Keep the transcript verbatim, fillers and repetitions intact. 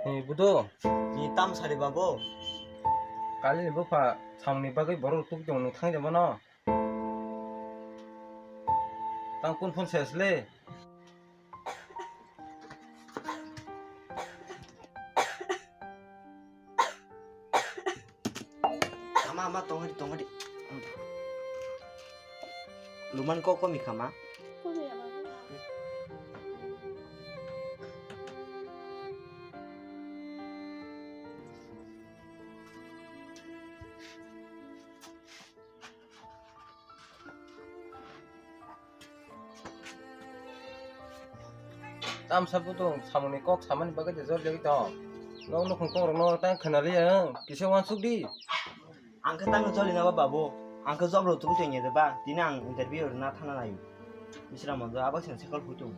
Ni budo, ni tam sari babo. Kali ni bupha samni bagwi borok tuk tong nung thang jabo no. Tang kun phun ses le. Ama, ama, tongari, tongari. Luman kok komi kama. Komi ya, babu. Tamsa butung samungni kok samani bagwi de jor jagwi tong. Nok nukhung kok rokno tang khwnaliya ang kisa wansuk di. Ang khe tangno jolina ba babu. Ang khe job rok tubui tongya de ba. Tini ang interview rwna thangna naio. Bisra monjo abo seng sekol hutung.